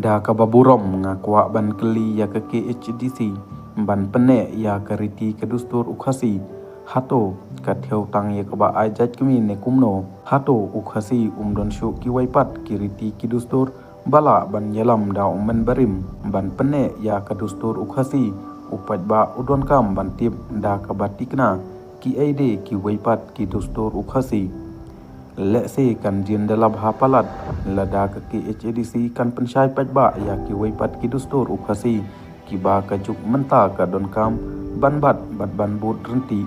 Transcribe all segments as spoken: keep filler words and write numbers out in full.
Da kaba burom nga kwah ban kylli ïa ka K H A D C ban pynneh ïa ka riti ka dustur u Khasi. Hato ka thew tang ïa kaba ai jait kmie ne kumno? Hato u Khasi um don shuh kiwei pat ki riti ki dustur ba lah ban ïalam da u mynbarim ban pynneh ïa ka dustur u Khasi? U paidbah u donkam ban tip da kaba tikna ki ei de kiwei pat ki dustur u Khasi. Lehse kan jin da lap ha palat lada ka K H A D C kan pynshai paidbah ïa kiwei pat ki dustur u Khasi kiba ka juk mynta ka donkam ban bat bad ban bud rynti.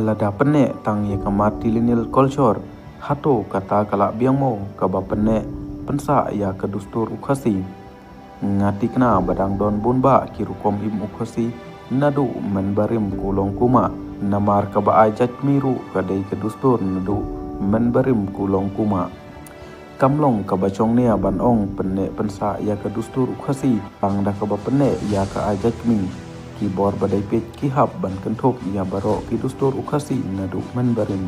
Lada pynneh tang ïa ka matrilineal culture, hato kata ka lah biang mo kaba pynneh pynsah ïa ka dustur u Khasi? Nga tikna ba dang don bun bah ki rukom im u Khasi naduh mynbarim kulong kumah, namar kaba ai jait kmie ruh ka dei ka dustur naduh mynbarim kulong kumah. Kam long kaba shong nia ban ong pynneh pynsah ïa ka dustur u Khasi tang da kaba pynneh ïa ka ai jait kmie. Ki bor ba dei peit ki hap ban kynthup ïa baroh ki dustur u Khasi naduh mynbarim.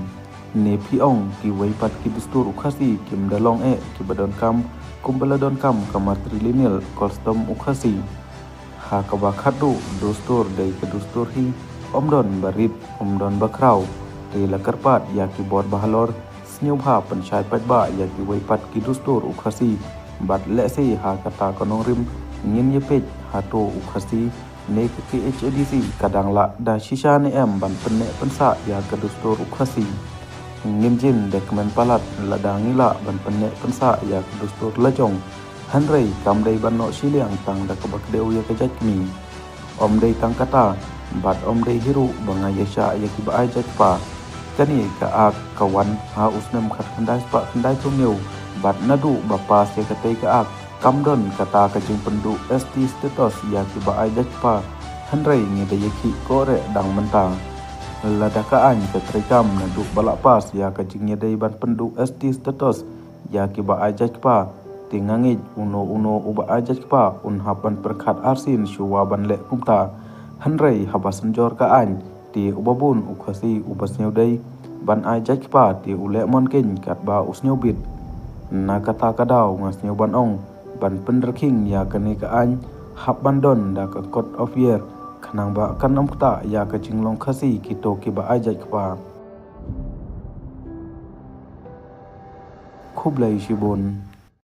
Ne phi ong kiwei pat ki dustur u Khasi kim da long eh kiba donkam kumba la donkam ka matrilineal custom u Khasi? Ha kaba khatduh, dustur dei ka dustur hi, ym don ba rit, ym don ba khraw. Te la kyrpad ïa ki bor ba halor sngewbha pynshai paidbah ïa kiwei pat ki dustur u Khasi. Bad lehse ha kata ka nongrim ngin ïa peit hato u Khasi ne ka K H A D C ka dang lah da shisha ne em ban pynneh pynsah ïa ka dustur u Khasi. Ngin jin da kmen palat lada ngi lah ban pynneh pynsah ïa ka dustur la jong. Hynrei kam dei ban noh shiliang tang da kaba kdew ïa ka jait kmie. Ym dei tang kata, bad ym dei hi ruh ba nga ïa shah ïa kiba ai jait kpa. Kane ka Act ka wan ha u snem khatkhyndai spah khyndai phew hynñiew, bad naduh ba pass ïa katei ka Act kam don kata ka jingpynduh S T status ïa kiba ai jait kpa. Hynrei ngi da ïa khih kohreh dang mynta. Lada ka aiñ ka treikam naduh ba la pass ïa ka jingïadei ban pynduh S T status ïa kiba ai jait kpa, te nga ngeit uno uno uba ai jait kpa un hap ban pyrkhat arsien shuwa ban leh kumta. Hynrei haba synjor ka aiñ, te uba bun u Khasi uba sngewdei ban ai jait kpa te u leh mon keiñ katba u sngewbit. Na kata ka daw nga sngew ban ong ban pynrkhing ïa kane ka aiñ, hap ban don da ka Court of Year, khnang ba kan ym ktah ïa ka jinglong Khasi kito kiba ai jait kpa. Khublei shibun.